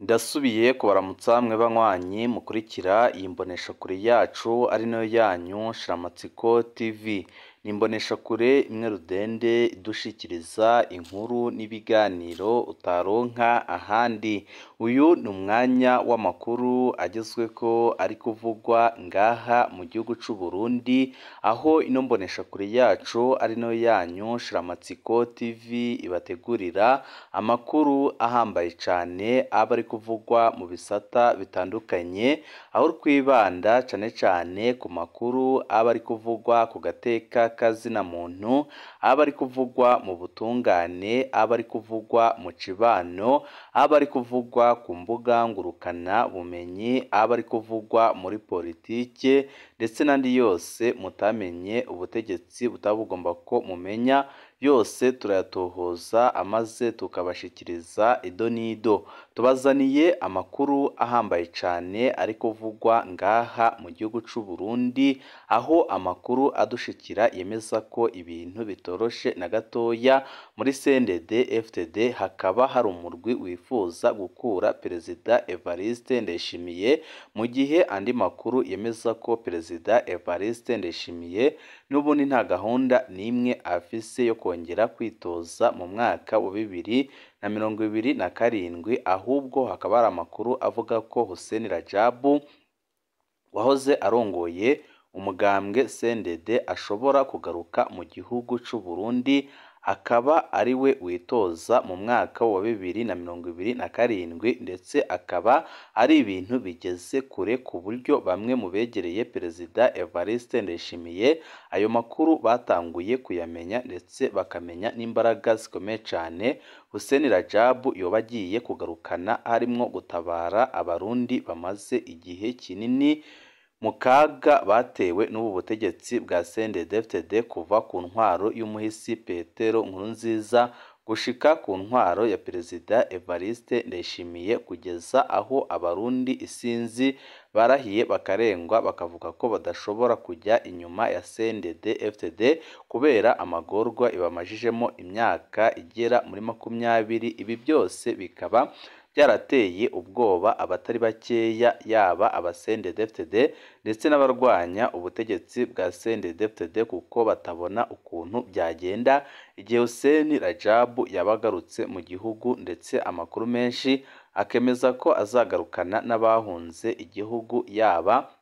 Ndasubiye kubaramutsa mwe banywanyi mukurikira iyi mboneshakure yacu ari nayo yanyu Shiramatsiko TV. Ni imboneshakure imwe rudende idushikiriza inkuru n'ibiganiro utaronka ahandi. Uyu ni umwanya w'amakuru agezweko ari kuvugwa ngaha mu gihugu c'u Burundi, aho ino mboneshakure yacu ari nayo yanyu Shiramatsiko TV ibategurira amakuru ahambaye cane aba ari kuvugwa mu bisata bitandukanye, aho twibanda cane cane ku makuru aba ari kuvugwa ku gateka kazina muntu, aba ari kuvugwa mu butungane, aba ari kuvugwa mu cibano, aba ari kuvugwa ku mbuga ngurukana bumenyi, aba ari kuvugwa muri politike ndetse n'andi yose mutamenye ubutegetsi butaba bugomba ko mumenya, yose turayatohoza amaze tukabashikiriza ido n'ido. Tubazaniye amakuru ahambaye cane ari kuvugwa ngaha mu gihugu c'u Burundi, aho amakuru adushikira yemeza ko ibintu bitoroshe na gatoya muri CNDD FDD, hakaba hari umurwi wifuza gukura Perezida Evariste Ndayishimiye, mu gihe andi makuru yemeza ko Perezida Evariste Ndayishimiye n'ubundi nta gahunda n'imwe afise yo kongera kwitoza mu mwaka wa 2027, ahubwo hakaba hari amakuru avuga ko Hussein Rajabu wahoze arongoye umugambwe CNDD ashobora kugaruka mu gihugu c'u Burundi, akaba ari we witoza mu mwaka wa 2027, ndetse akaba ari ibintu bigeze kure ku buryo bamwe mu begereye Perezida Evariste Ndayishimiye ayo makuru batanguye kuyamenya, ndetse bakamenya n'imbaraga zikomeye cane Hussein Rajabu yoba agiye kugarukana, harimwo gutabara abarundi bamaze igihe kinini mu kaga batewe n'ubu butegetsi bwa CNDD-FDD kuva ku ntwaro y'umuhisi Petero Nkurunziza gushika ku ntwaro ya Perezida Evariste Ndayishimiye, kugeza aho abarundi isinzi barahiye bakarengwa bakavuga ko badashobora kujya inyuma ya CNDD-FDD kubera amagorwa ibamajijemo imyaka igera muri 20. Ibi byose bikaba byarateye ubwoba abatari bakeya, yaba aba CNDD-FDD ndetse n'abarwanya ubutegetsi bwa CNDD-FDD, kuko batabona ukuntu byagenda igihe Hussein Rajabu yaba agarutse mu gihugu, ndetse amakuru menshi akemeza ko azagarukana n'abahunze igihugu, yaba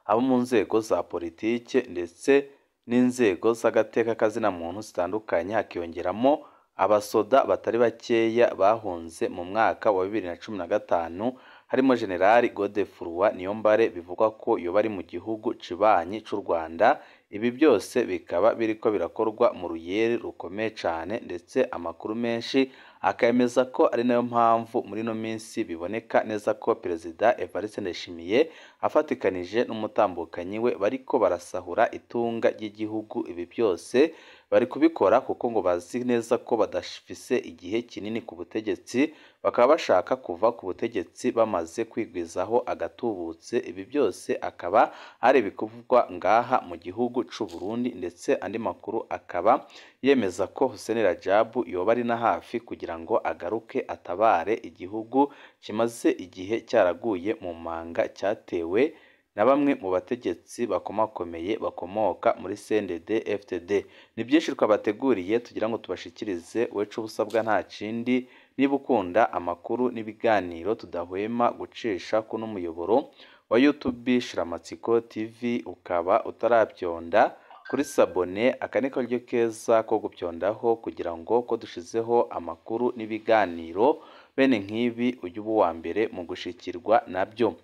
abo mu nzego za politike ndetse n'inzego z'agateka kazina muntu zitandukanye, hakiyongeramo abasoda batari bakeya bahunze mu mwaka wa 2015, harimo General Godefroid Niyombare bivugwa ko yoba ari mu gihugu cibanyi c'u Rwanda. Ibi byose bikaba biriko birakorwa mu ruyeri rukomeye cane, ndetse amakuru menshi akemeza ko ari nayo mpamvu muri ino minsi biboneka neza ko Perezida Evariste Ndayishimiye afatikanije n'umutambukanyi we bariko barasahura itunga ry'igihugu. Ibi byose bari kubikora kuko ngo bazi neza ko badafise igihe kinini ku butegetsi, bakaba bashaka kuva ku butegetsi bamaze kwigwizaho agatubutse. Ibi byose akaba ari ibikuvugwa ngaha mu gihugu c'u Burundi, ndetse andi makuru akaba yemeza ko Hussein Rajabu yoba ari na hafi kugira ngo agaruke atabare igihugu kimaze igihe cyaraguye mu manga, cyatewe na bamwe mu bategetsi bakomakomeye bakomoka muri CNDD FDD. Ni byinshi twabateguriye tugira ngo tubashikirize, wecu ubusabwa nta kindi, niba ukunda amakuru n'ibiganiro tudahwema gucisha kuno muyoboro wa YouTube Shiramatsiko TV, ukaba utarabyonda kuri sabone, aka ni karyo keza ko gupyondaho kugira ngo ko dushizeho amakuru n'ibiganiro bene nk'ibi ujye uba uwa mbere mu gushikirwa nabyo.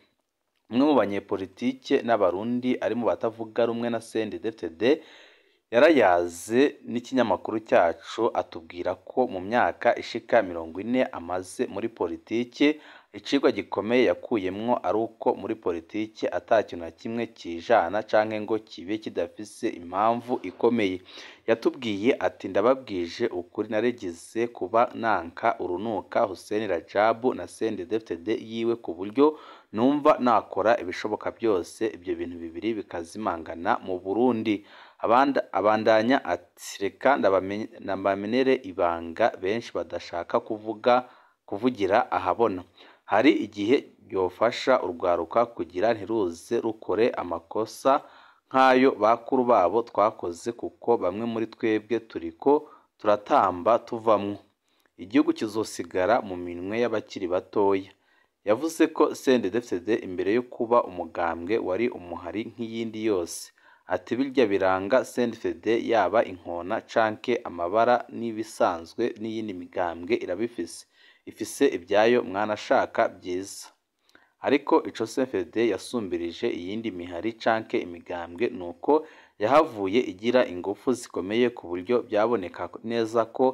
Umwe mu banyepolitike n'abarundi ari mu batavuga rumwe na CNDD-FDD yarayaze n'ikinyamakuru cyacu, atubwira ko mu myaka ishika 40 amaze muri politike, icigwa gikomeye yakuyemwo ari uko muri politike ata kintu na kimwe kijana canke ngo kibe kidafise impamvu ikomeye. Yatubwiye ati: ndababwije ukuri, naregize kuba nanka urunuka Hussein Rajabu na CNDD-FDD yiwe, ku buryo numva nakora ibishoboka byose ibyo bintu bibiri bikazimangana mu Burundi. Abandanya ati: reka ndabamenere ibanga benshi badashaka kuvugira ahabona. Hari igihe ryofasha urwaruka kugira ntiruze rukore amakosa nk'ayo bakuru babo twakoze, kuko bamwe muri twebwe turiko turatamba tuvamwo. Igihugu kizosigara mu minwe y'abakiri batoya. Yavuze ko CNDD-FDD imbere yo kuba umugambwe wari umuhari nk'iyindi yose. Ati birya biranga CNDD-FDD yaba inkona canke amabara n'ibisanzwe n'iyindi migambwe irabifise, ifise ibyayo mwanashaka byiza. Ariko ico CNDD-FDD yasumbirije iyindi mihari canke imigambwe nuko yahavuye igira ingufu zikomeye ku buryo byaboneka neza ko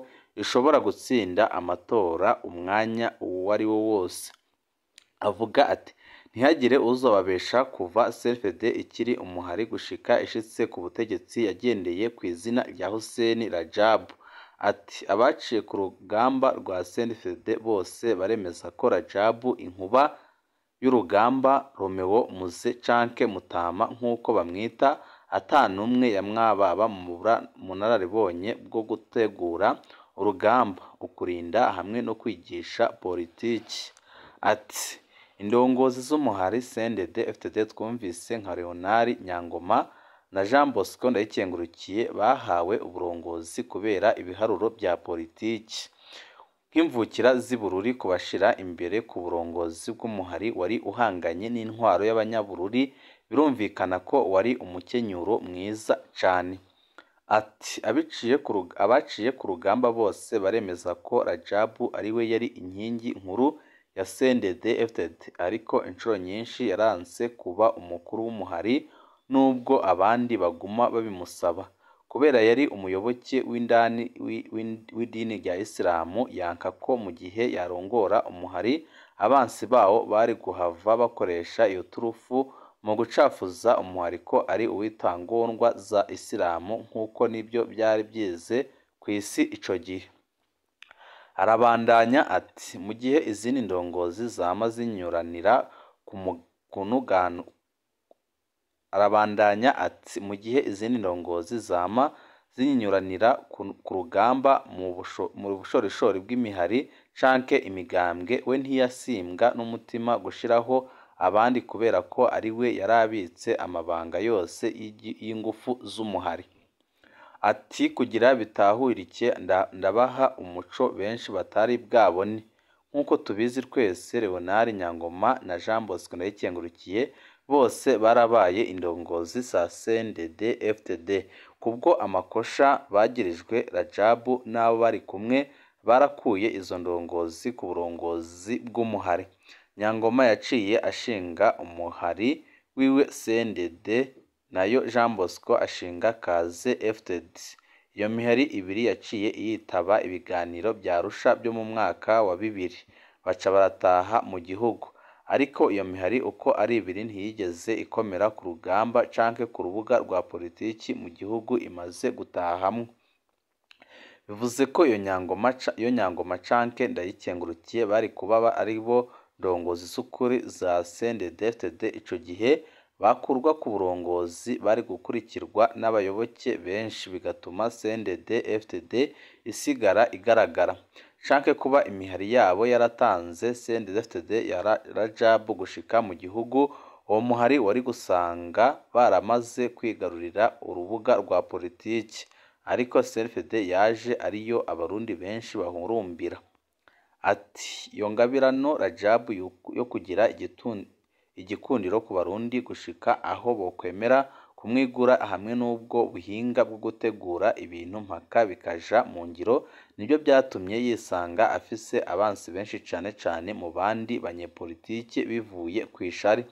ishobora gutsinda amatora umwanya uwo ari wo wose. Avuga ati ntihagire uzobabesha kuva CNDD-FDD ikiri umuhari gushika ishitse ku butegetsi yagendeye ku izina rya Hussein Rajab. Ati abaciye ku rugamba rwa CNDD-FDD bose baremeza ko Rajab inkuba y'urugamba, Romeo Muze canke Mutama nk'uko bamwita, ata n'umwe yamwababa mu bunararibonye bwo gutegura urugamba, ukurinda hamwe no kwigisha politiki. Ati indongozi z'umuhari CNDD-FDD twumvise nka Leonard Nyangoma na Jean Bosco Ndayikengurukiye bahawe uburongozi kubera ibiharuro bya politiki. Nk'imvukira z'i Bururi kubashira imbere ku burongozi bw'umuhari wari uhanganye n'intwaro y'abanyabururi, birumvikana ko wari umukenyuro mwiza cane. Ati abaciye ku rugamba bose baremeza ko Rajabu ariwe yari inkingi nkuru ya CNDD-FDD, ariko inshuro nyinshi yaranse kuba umukuru w'umuhari nubwo abandi baguma babimusaba. Kubera yari umuyoboke w'indani w'idini rya Isilamu, yanka ko mu gihe yarongora umuhari abansi bawo bari guhava bakoresha iyo turufu mu gucafuza umuhari ko ari uw'intagondwa za Isilamu, nk'uko nibyo byari byize kw'isi ico gihe. Arabandanya ati mu gihe izindi ndongozi zama zinyuranira ku Arabandanya ati mu gihe izindi ndongozi zama zinyuranira ku rugamba mu bushorishori bw'imihari canke imigambwe, we ntiyasimbwa n'umutima gushiraho abandi kubera ko ari we yarabitse amabanga yose y'ingufu z'umuhari. Ati kugira bitahurike ndabaha umuco benshi batari bwabone. Nk'uko tubizi twese, Leonard Nyangoma na Jean Bosco Ndayikengurukiye bose barabaye indongozi za CNDD-FDD. Kubwo amakosha bagirijwe, Rajabu n'abo bari kumwe barakuye izo ndongozi ku burongozi bw'umuhari. Nyangoma yaciye ashinga umuhari wiwe CNDD, nayo Jean Bosco ashinga Kaze FDD. Iyo mihari ibiri yaciye yitaba ibiganiro bya Arusha byo mu mwaka wa 2000, baca barataha mu gihugu. Ariko iyo mihari uko ari ibiri ntiyigeze ikomera ku rugamba canke ku rubuga rwa politiki mu gihugu imaze gutahamwo. Bivuze ko iyo Nyangoma canke Ndayikengurukiye bari kuba ari bo ndongozi z'ukuri za CNDD-FDD ico gihe, bakurwa ku burongozi bari gukurikirwa n'abayoboke benshi, bigatuma CNDD-FDD isigara igaragara. Canke kuba imihari yabo yaratanze CNDD-FDD ya Rajabu gushika mu gihugu, uwo muhari wari gusanga baramaze kwigarurira urubuga rwa politiki. Ariko CNDD-FDD yaje ariyo abarundi benshi bahurumbira. Ati iyo ngabirano Rajabu yo kugira igikundiro ku barundi gushika aho bokwemera kumwigura hamwe n'ubwo buhinga bwo gutegura ibintu mpaka bikaja mu ngiro, nibyo byatumye yisanga afise abansi benshi cane cane mu bandi banyepolitiki bivuye kw'ishari.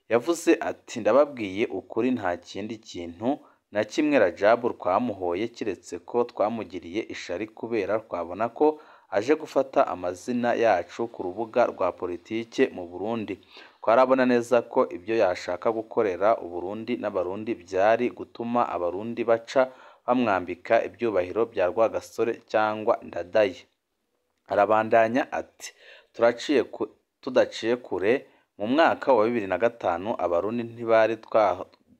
Yavuze ati ndababwiye ukuri nta kindi kintu na kimwe Rajabu twamuhoye kiretse ko twamugiriye ishari kubera twabona ko aje gufata amazina yacu ku rubuga rwa politike mu Burundi. Twarabona neza ko ibyo yashaka gukorera Uburundi n'abarundi byari gutuma abarundi baca bamwambika ibyubahiro bya Rwagasore cyangwa Ndadaye. Arabandanya ati tudaciye kure, mu mwaka wa 2005 abarundi ntibari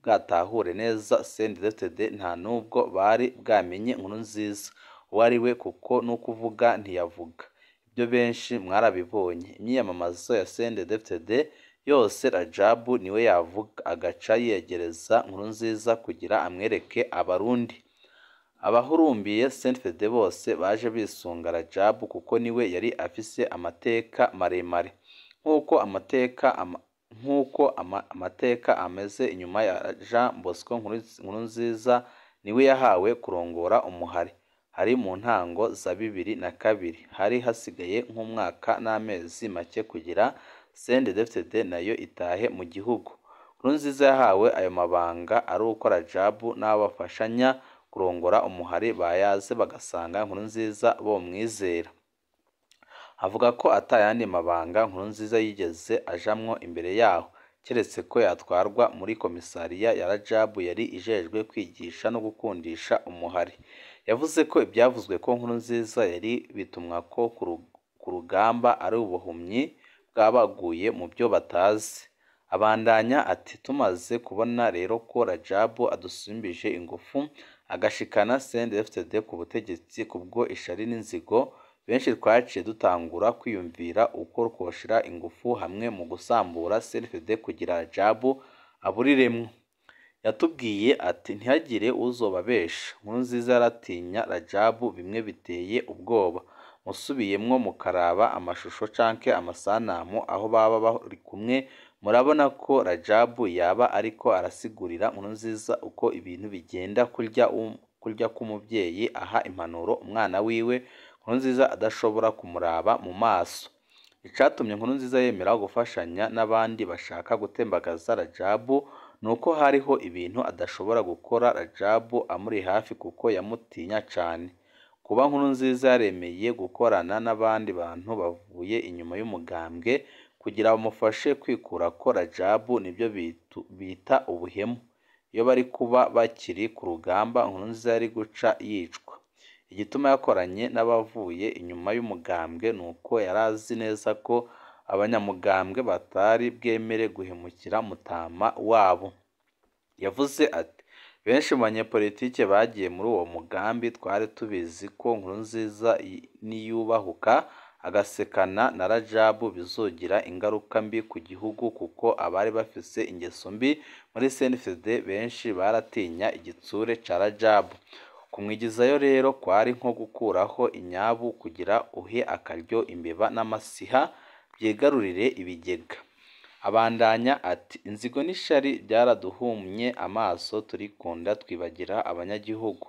bwatahure neza CNDD-FDD, nta nubwo bari bwamenye Nkurunziza uwo ari we, kuko n'ukuvuga ntiyavuga. Ibyo benshi mwarabibonye. Imyiyamamazo ya CNDD-FDD yose Rajabu niwe yavuga, agaca yiyegereza Nkurunziza kugira amwereke abarundi. Abahurumbiye CNDD-FDD bose baje bisunga Rajabu kuko niwe yari afise amateka maremare. Nk'uko amateka ameze inyuma ya Jean Bosco Nkurunziza niwe yahawe kurongora umuhari. Hari mu ntango za 2002, hari hasigaye nk'umwaka n'amezi make kugira CNDD-FDD nayo itahe mu gihugu. Nkurunziza yahawe ayo mabanga ari uko Rajabu n'abo bafashanya kurongora umuhari bayaze bagasanga Nkurunziza bomwizera. Avuga ko ata yandi mabanga Nkurunziza yigeze ajamwo imbere yaho, keretse ko yatwarwa muri komisariya ya Rajabu yari ijejwe kwigisha no gukundisha umuhari. Yavuze ko ivyavuzwe ko Nkurunziza yari bitumwako ku rugamba ari ubuhumyi bw'abaguye mu byo batazi. Abandanya ati: "Tumaze kubona rero ko Rajabu adusumbije ingufu agashikana CNDD-FDD ku butegetsi kubwo ishari n'inzigo, benshi twaciye dutangura kwiyumvira uko twoshira ingufu hamwe mu gusambura CNDD-FDD kugira Rajabu aburiremwo." Yatubwiye ati: "Ntihagire uwuzobabesha, Nkurunziza yaratinya Rajabu bimwe biteye ubwoba. Musubiyemwo mukaraba amashusho canke amasanamu aho baba bari kumwe, murabona ko Rajabu yaba ariko arasigurira Nkurunziza uko ibintu bigenda, kurya k'umuvyeyi aha impanuro umwana wiwe, Nkurunziza adashobora kumuraba mu maso." Icatumye Nkurunziza yemera gufashanya n'abandi bashaka gutembagaza Rajabu nuko hariho ibintu adashobora gukora Rajabu amuri hafi kuko yamutinya cane. Kuba Nkurunziza yaremeye gukorana n'abandi bantu bavuye inyuma y'umugambwe kugira bamufashe kwikurako Rajabu nivyo bita ubuhemu. Iyo bari kuba bakiri ku rugamba, Nkurunziza yari guca yicwa. Igituma yakoranye n'abavuye inyuma y'umugambwe nuko yarazi neza ko abanyamugambwe batari bwemere guhemukira mutama wabo. Yavuze ati: "Benshi mu banyepolitike bagiye muri uwo mugambi twari tubizi ko Nkurunziza niyubahuka agasekana na Rajabu bizogira ingaruka mbi ku gihugu, kuko abari bafise ingeso mbi muri CNDD-FDD benshi baratinya igitsure ca Rajabu. Kumwigizayo rero kwari nko gukuraho inyabu kugira uhe akaryo imbeba n'amasiha vyigarurire ibigega." Abandanya ati: "Inzigo n'ishari byaraduhumye amaso, turikunda twibagira abanyagihugu.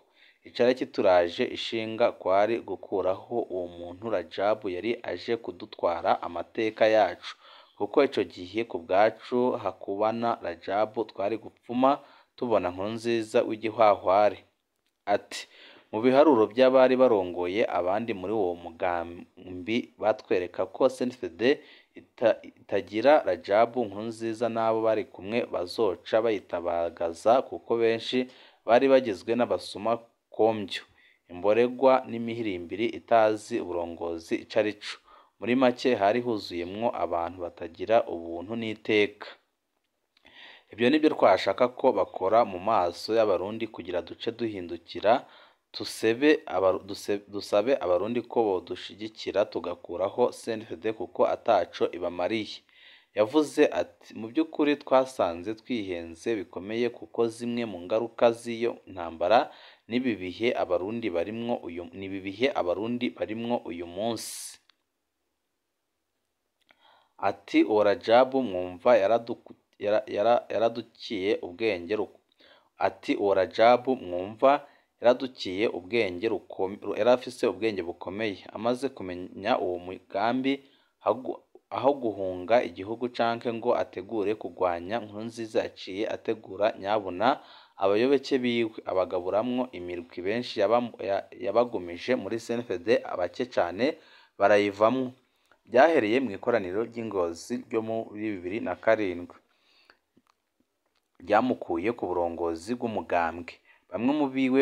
Icari kituraje ishinga kwari gukuraho uwo muntu Rajabu yari aje kudutwara amateka yacu, kuko ico gihe ku bwacu hakubana Rajabu twari gupfuma tubona Nkurunziza w'igihwahware." Ati: "Mu biharuro by'abari barongoye abandi muri uwo mugambi batwereka ko CNDD-FDD itagira Rajabu, Nkurunziza n'abo bari kumwe bazoca bayitabagaza, kuko benshi bari bagizwe n'abasuma komvyo, imboregwa n'imihirimbiri itazi uburongozi ico arico. Muri make hari huzuyemwo abantu batagira ubuntu n'iteka. Ibyo nibyo twashaka ko bakora mu maso y'abarundi kugira duce duhindukira dusabe abarundi ko bodushigikira tugakuraho CNDD-FDD kuko ataco ibamariye." Yavuze ati: "Mu by'ukuri twasanze twihenze bikomeye, kuko zimwe mu ngaruka z'iyo ntambara n'ibi bihe abarundi barimwo uyu munsi." Ati: "Uwo Rajabu mwumva yaradukiye ubwenge, ati uwo Rajabu mwumva yaradukiye ubwenge, yarafise ubwenge bukomeye. Amaze kumenya uwo mugambi, aho guhunga igihugu canke ngo ategure kugwanya Nkurunziza, yaciye ategura nyabuna abayoboke biwe, abagaburamwo imirwi. Benshi yabagumije muri CNDD-FDD, bake cane barayivamwo. Vyahereye mw'ikoraniro ry'i Ngozi ryo muri 2007 ryamukuye ku burongozi bw'umugambwe. Bamwe mu biwe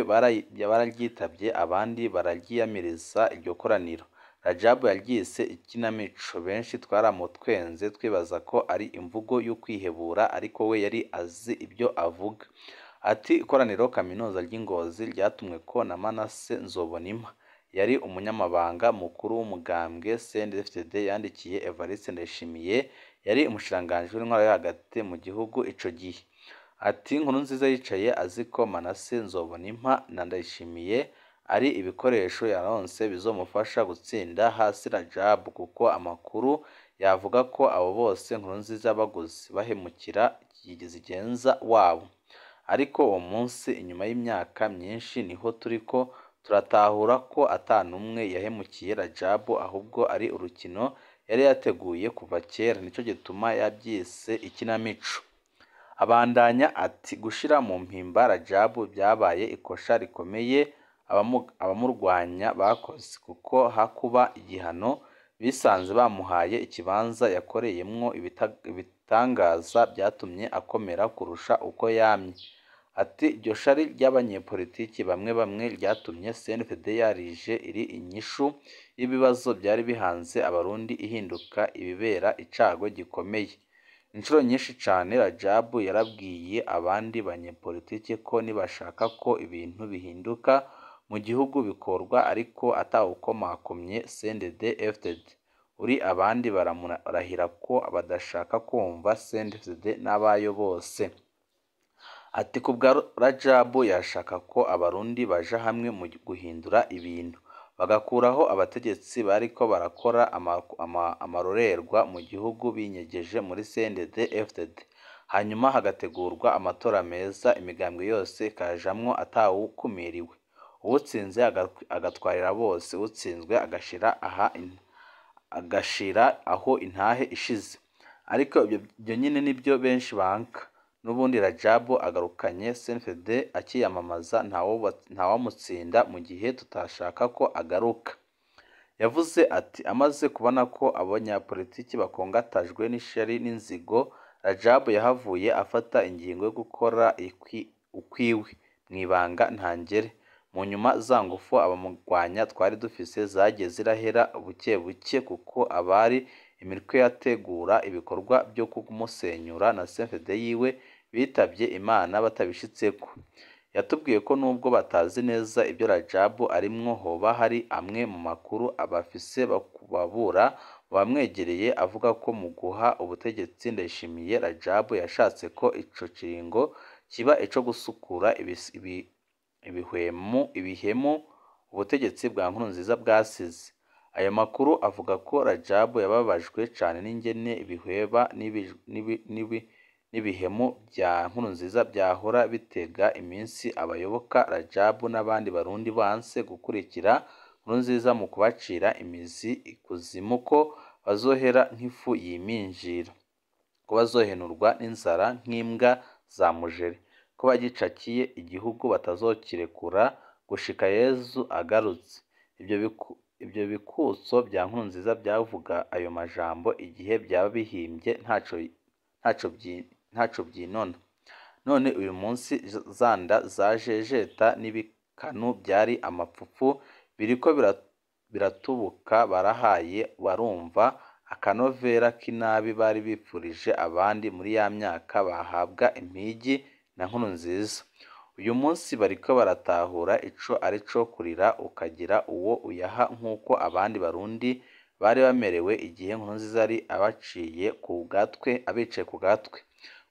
bararyitavye, abandi bararyiyamiriza. Iryo koraniro Rajabu yaryise ikinamico. Benshi twaramutwenze twibaza ko ari imvugo y'ukwihebura, ariko we yari azi ibyo avuga." Ati: "Ikoraniro kaminuza ry'i Ngozi ryatumweko na Manase Nzobonimpa. yari umunyamabanga mukuru w'umugambwe CNDD-FDD yandikiye Evariste Ndayishimiye yari umushikiranganji w'intwaro yo hagati mu gihugu ico gihe. Ati Nkurunziza yicaye azi ko Manase Nzobonimpa na Ndayishimiye ari ibikoresho yaronse bizomufasha gutsinda hasi Rajabu, kuko amakuru yavuga ko abo bose Nkurunziza baguze bahemukira Kizigenza wabo. Ariko uwo munsi inyuma y'imyaka myinshi niho turiko turatahura ko ata n'umwe yahemukiye Rajabu, ahubwo ari urukino yari yateguye kuva kera, nico gituma yabyise ikinamico. Abandanya ati gushira mu mpimba Rajabu byabaye ikosha rikomeye abamurwanya bakoze, kuko hakuba igihano bisanze bamuhaye ikibanza yakoreyemwo ibitangaza byatumye akomera kurusha uko yamye. Ati iryo shari ry'abanyepolitiki bamwe bamwe ryatumye CNDD yarije iri inyishu y'ibibazo byari bihanze Abarundi ihinduka ibibera icago gikomeye. Inshuro nyinshi cane Rajabu yarabwiye abandi banyepolitiki ko nibashaka ko ibintu bihinduka mu gihugu bikorwa ariko atawukomakomye CNDD FDD. Uri abandi baramurahira ko badashaka kumva CNDD n'abayo bose. Ati kubwa Rajabu yashaka ko Abarundi baja hamwe mu guhindura ibintu, bagakuraho abategetsi bariko barakora amarorerwa mu gihugu binyegeje muri CNDD FDD, hanyuma hagategurwa amatora meza imigambwe yose ikajamwo atawukumiriwe, uwutsinze agatwarira bose, uwutsinzwe agashira aho intahe ishize. Ariko ibyo nyine nibyo benshi banka. N'ubundi Rajabu agarukanye CNDD akiyamamaza ntawamutsinda mu gihe tutashaka ko agaruka. Yavuze ati amaze kubona ko abanyapolitiki bakongatajwe n'ishari n'inzigo, Rajabu yahavuye afata ingingo yo gukora ukwiwe mw'ibanga ntangere. Mu nyuma za ngufu abamurwanya twari dufise zagiye zirahera buke buke, kuko abari imitwe yategura ibikorwa byo kumusenyura na CNDD yiwe bitavye Imana batabishitseko. Yatubwiye ko nubwo batazi neza ibyo Rajabu arimwo, hoba hari amwe mu makuru abafise babura mu bamwegereye avuga ko mu guha ubutegetsi Ndayishimiye Rajabu yashatse ko ico kiringo kiba ico gusukura ibihemu ubutegetsi bwa Nkurunziza bwasize. Ayo makuru avuga ko Rajabu yababajwe cane n'ingene ibihweba n'ibihemu bya Nkurunziza byahora bitega iminsi abayoboka Rajabu n'abandi Barundi banse gukurikira Nkurunziza mu kubacira imizi ikuzimu, ko bazohera nk'ifu yiminjira, ko bazohenurwa n'inzara nk'imbwa za mujeri, ko bagicakiye igihugu batazokirekura gushika Yezu agarutse. Ibyo bikutso bya Nkurunziza byavuga ayo majambo igihe byaba bihimbye ntaco byinona. None uyu munsi zanda zajejeta n'ibikanu byari amapfupfu biriko biratubuka, barahaye barumva akanovera k'inabi bari bipfurije abandi muri ya myaka bahabwa impigi na Nkurunziza. Uyu munsi bariko baratahura ico arico kurira ukagira uwo uyaha, nk'uko abandi Barundi bari bamerewe igihe Nkurunziza yari abaciye ku gatwe, abicaye ku gatwe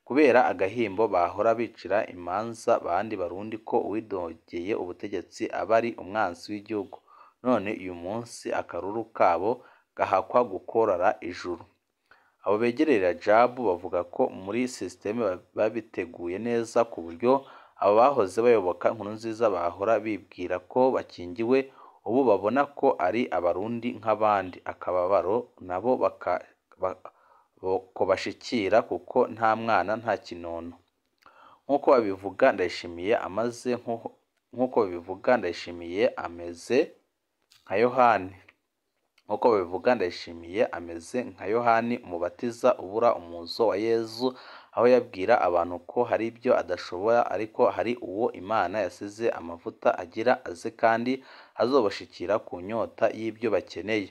kubera agahimbo bahora bicira imanza abandi Barundi ko uwidogeye ubutegetsi aba ari umwansi w'igihugu. None uyu munsi akaruru kabo gahakwa gukorora ijuru. Abo begereye Rajabu bavuga ko muri systeme babiteguye neza ku buryo abo bahoze bayoboka Nkurunziza bahora bibwira ko bakingiwe, ubu babona ko ari Abarundi nk'abandi, akababaro nabo kobashikira kuko nta mwana nta kinono. Nk'uko babivuga Ndayishimiye amaze nk'uko babivuga Ndayishimiye ameze nka Yohani. Nk'uko babivuga Ndayishimiye ameze nka Yohani Umubatiza ubura umuzo wa Yezu, aho yabwira abantu ko hari ibyo adashobora ariko hari uwo Imana yasize amavuta agira aze kandi azobashikira ku nyota y'ibyo bakeneye.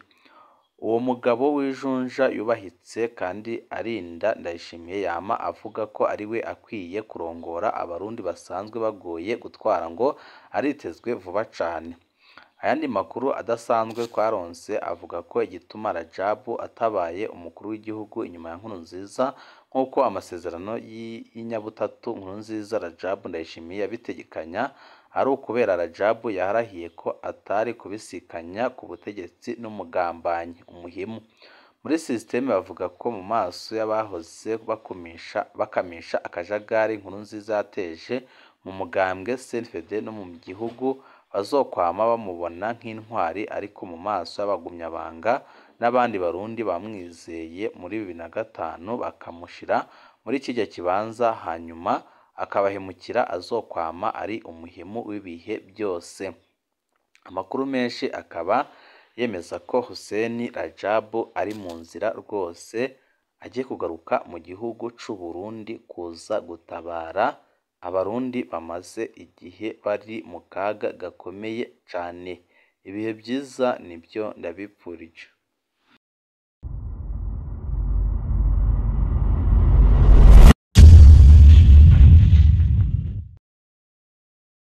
Uwo mugabo w'ijunja yubahitse kandi arinda Ndayishimiye yama avuga ko ariwe akwiye kurongora Abarundi basanzwe bagoye gutwara, ngo aritezwe vuba cane. Ayandi makuru adasanzwe twaronse avuga ko igituma Rajabu atabaye umukuru w'igihugu inyuma ya Nkurunziza nk'uko amasezerano y'inyabutatu Nkurunziza Rajabu Ndayishimiye yabitegekanya ari ukubera Rajabu yarahiye ko atari kubisikanya ku butegetsi n'umugambanyi umuhimu. Muri sisiteme bavuga ko mu maso y'abahoze bakamisha akajagari Nkurunziza yateje mu mugambwe CNDD no mu gihugu bazokwama bamubona nk'intwari, ariko mu maso y'abagumyabanga n'abandi Barundi bamwizeye muri 2005 bakamushira muri kirya kibanza hanyuma akabahemukira azokwama ari umuhemu w'ibihe byose. Amakuru menshi akaba yemeza ko Hussein Rajabu ari mu nzira rwose agiye kugaruka mu gihugu c'u Burundi kuza gutabara Abarundi bamaze igihe bari mu kaga gakomeye cane. Ibihe vyiza nivyo ndabipfurije.